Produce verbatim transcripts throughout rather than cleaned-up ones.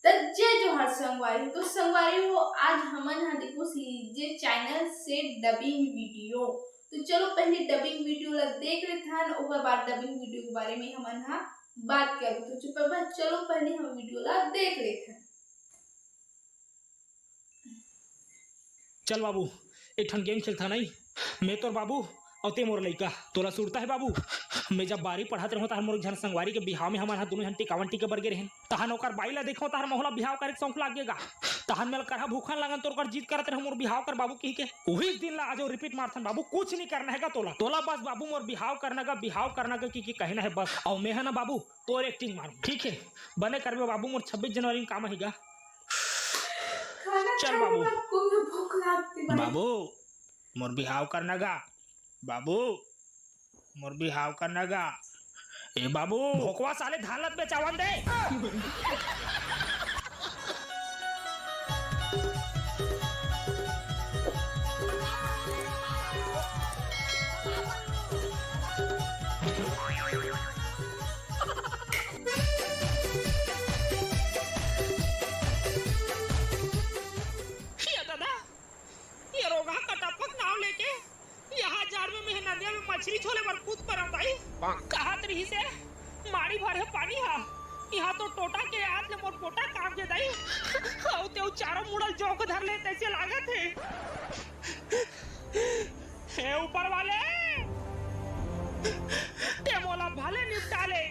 त जय जोहार संगवारी हो। तो संगवारी हो, आज हमन ह देखो सीजे चैनल से डबिंग वीडियो। तो चलो पहले डबिंग वीडियो ला देख लेथन, ओकर बाद डबिंग वीडियो के बारे में हमन ह बात करबो। तो चुप बा, चलो पहले हम वीडियो ला देख लेथन। चल बाबू, एक ठन गेम खेलथा नहीं, मैं तोर बाबू अउ ते मोर लइका। तोला सुरता है बाबू, मैं जब बारहवीं पढ़त रहूं तहन मोर एक झन संगवारी के बिहाव में हमन ह दोनों झन टिकावन टिके बर गे रहेन। तहन ओकर बाई ला देखो तहन मोला बिहाव करे के शौक लाग गेगा। तहन मेला करहा भूखन लागन तोर कर जिद करत रहूं मोर बिहाव कर बाबू कहि के। उही दिन ला आज रिपीट मारथन बाबू, कुछ नहीं करना है गा तोला। तोला बस बाबू मोर बिहाव करना गा, बिहाव करना गा कहि के कहना है बस। अउ मैं ह ना बाबू तोर एक्टिंग मारूं, ठीक है? बने करबे बाबू, मोर छब्बीस जनवरी में काम आही गा। खाना चल खाने बाबू। के बाद कोई भूख लागती भाई। बाबू, मोर बिहाव करना गा। बाबू, मोर बिहाव करना गा। ए बाबू, भोकवा साले धान लत बेचावन दे। ये दादा, ये रोगहा कटापक नाव लेके यहाँ जाड़ में मैं नदिया में मछली छोले बर कूद परम भाई। कहत रही से माड़ी भर है पानी हा, यहाँ तो टोटा के आत ले मोर पोटा काम के दाई। अउ तेउ चारों मुड़ल जोंक धर ले तैसे लागत है। हे ऊपर वाले, ते मोला भले निपटा ले,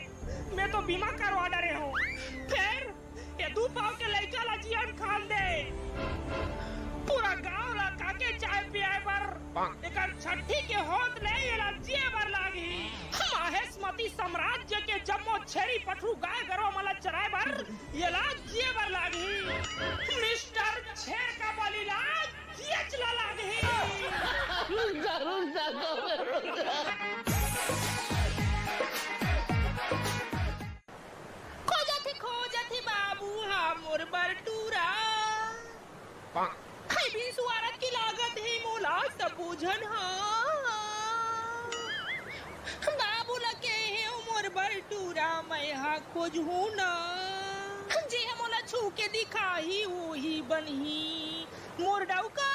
मैं तो बीमा करवा डरे हूँ। फिर ये दू पाव के लइका ला जियन खान दे। पूरा गांव ला काके चाय पियाए बर एकर छट्ठी के होत ले एला जिए बर लागही। माहेशमती साम्राज्य के जम्मो छेरी पठरू गाय गरवा मन ला चराए बर एला जिए बर लागही। मिस्टर छेर का बली ला जियच ला लागही। रुक जा, रुक जा, दो मिनट रुक जा। खोजत ही, खोजत ही बाबू हा मोर बर टूरा। हाय बीस वारत की लागत ही मोला सबो झन हा। बाबू ला कहे मोर बर टूरा मैं हा खोजहूं ना। जे हा मोला छू के दिखाही वही बनही। मोर डउका।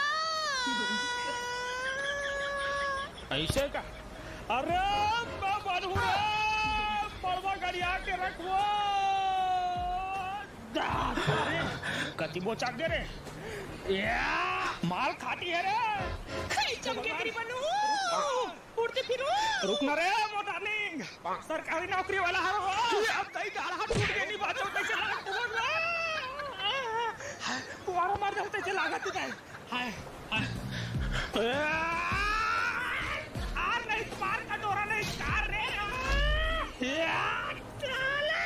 ऐसे का? अरे, मैं बनहूं रे, बड़वा गड़िया के रखबो। अरे, कति बोचक गे रे। या, माल खाटी है रे। खई चमके तेरी बनू। उड़ती फिरू। रुक ना रे, मोर डार्लिंग। सरकारी नौकरी वाला है वो। अब कई गाल हाथ टूट के नहीं बाचो, कैसे लगा तू बोल रहा? कुआरा मार जाओ, कैसे लगा तू? हाय, हाय। आ, आ, नहीं, मार का डोरा नहीं, कार रे। आ, साला,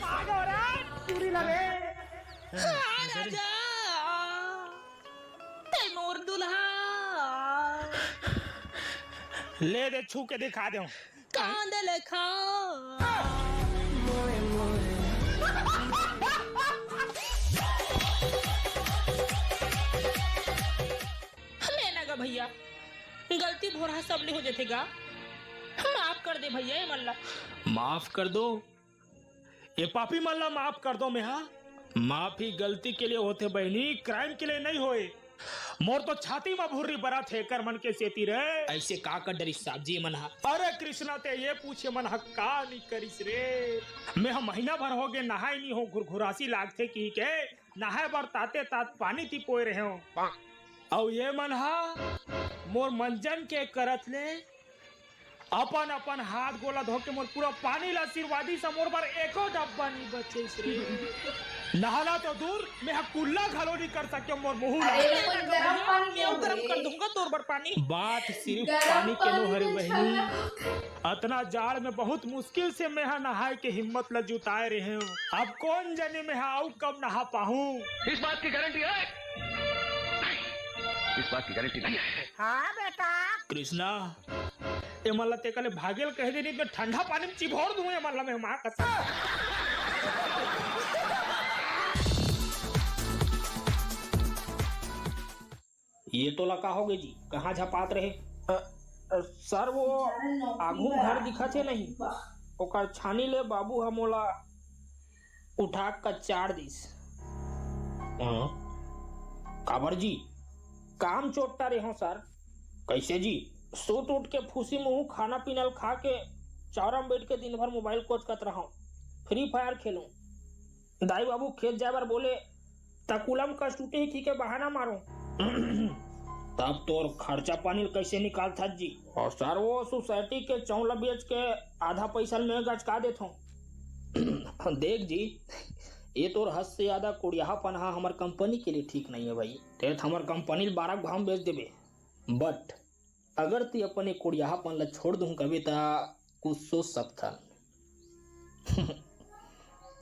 मार डोरा, चूरी लगे। हाँ, राजा। ते मोर दुल्हा। ले दे, छू के दिखा दे। कांद लेखा। ले ना गा भैया, गलती भोरहा सबले हो जथे गा। माफ कर दे भैया, ये मन ला। माफ कर दो, ये पापी मन ला माफ कर दो। मेहा, माफी गलती के लिए होथे बहनी, क्राइम के लिए नहीं होए। मोर तो छाती म भुर्री बरत हे एकर मन के सेती रे। ऐसे का कर डरिस साहब जी मन ह? अरे कृष्णा, ते ये पूछे मन ह का नी करिस रे? मैं ह महीना भर हो गे नहाए नी हो, घुरघुरासी लागथे की के नहाए बर ताते तात पानी तिपोए रहे हो। अउ ये मन ह मोर मंजन के करत ले अपन अपन हाथ गोला धो के मोर पूरा पानी ला आशीर्वादी स मोर बर एको डब्बा नी बचेस रे। नहाना तो दूर, मैं ह कुल्ला घलो नी कर सके मोर मुंह ला। अरे, लेकिन गरम पानी मैं गरम कर दूंगा तोर बर पानी। बात सिर्फ पानी के नो हरे बहिनी। अतना जाड़ में बहुत मुश्किल से मैं ह नहाए के हिम्मत ला जुटाए रहे हूँ। अब कौन जनी मैं ह अउ कब नहा पाहूँ। इस बात की गारंटी है? नहीं, इस बात की गारंटी नहीं है। हाँ बेटा। कृष्णा, ए मन ला तेकर ले भागेल कह दे, नहीं तो ठंडा पानी में चिभोर दूं ए मन ला मैं, माँ कसम। ये तोला का होगे जी, कहाँ झपात रहे? अ, अ, सर, वो आघू घर दिखत हे नहीं, ओकर छानी ले बाबू ह मोला उठा कचाड़ दिस। हाँ? काबर जी? काम चोट्टा रहे हो सर। कैसे जी? सूत उठ के फूसी मुंह खाना पीना ल खा के चावरा में बैठ के दिन भर मोबाइल कोचकत रहूं, फ्री फायर खेलूं। दाई बाबू खेत जाए बर बोले, तकुलम कस टूटे ही के बहाना मारो। तब तोर खर्चा पानी कैसे निकालथस जी? और सर, वो सोसाइटी के चौला बेच के आधा पैसा में गचका देथो। देख जी, ये तोर हद से ज्यादा कोड़ियाहापन हा हमर कंपनी के लिए ठीक नहीं है भाई। ते त हमर कंपनी ल बारह भाव में बेच देबे, बट अगर तू अपन ये कोड़ियाहापन ला छोड़ दूं कबे, त कुछ सोच सकथन।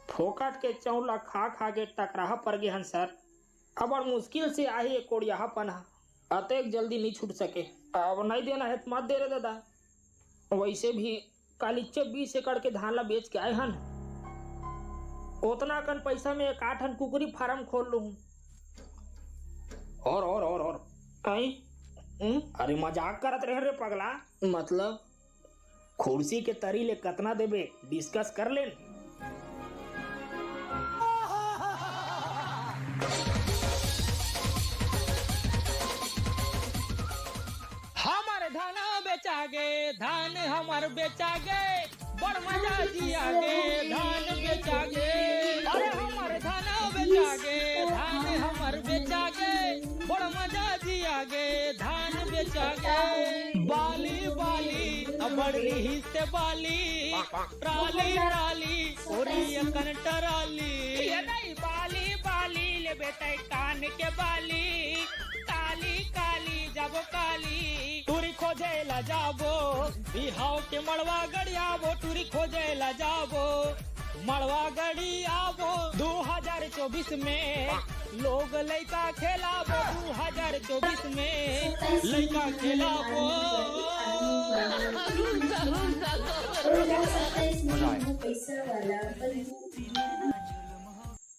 फोकट के चौला खा खा के टकराहा पर गे हन सर। अबड़ मुश्किल से आही ये कोड़ियाहापन हा, अतेक जल्दी नहीं छूट सके। अब नहीं देना है त मत दे रे दादा। वैसे भी कालिच्चे बीस एकड़ के धान ला बेच के आए हन, ओतना कन पैसा में एक आठ ठन कुकरी फार्म खोल लूं। और, और, और, और। आई? हम्म? अरे मजाक करत रहे रे पगला। मतलब कुर्सी के तरी ले कतना देबे, डिस्कस कर लेन। हमर धान बेचा गे, धान हमर बेचा गे, बड़ मजा जी आगे, धान बेचा गे। अरे हमर धान बेचा गे, धान हमर बेचा गे, बड़ मजा जी आगे, धान बेचा गे। बाली बाली, अबड़ लिही से बाली, ट्राली ट्राली, ओरी अकन ट्राली। ये नहीं बाली बाली, ले बेटा कान के बाली, काली काली जाबो काली। टूरी खोजे ला जाबो, बिहाव के मड़वा गड़ियाबो, टूरी खोजे ला जाबो, मड़वा गड़ियाबो। दो हज़ार चउबीस में लोग लइका खेलाबो, दो हज़ार चउबीस में लइका खेलाबो। दो हज़ार सत्ताईस में वो पैसा वाला बन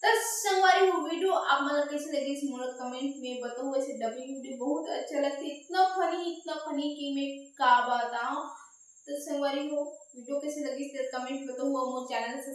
त संगवारी हो, वीडियो आप मन ला कैसे लगिस, मोला कमेंट में बताओ। वैसे डबिंग वीडियो बहुत अच्छा लगथे, इतना फनी, इतना फनी कि मैं का बताऊं। त संगवारी हो, वीडियो कैसे लगिस, त कमेंट बताओ और मोर चैनल से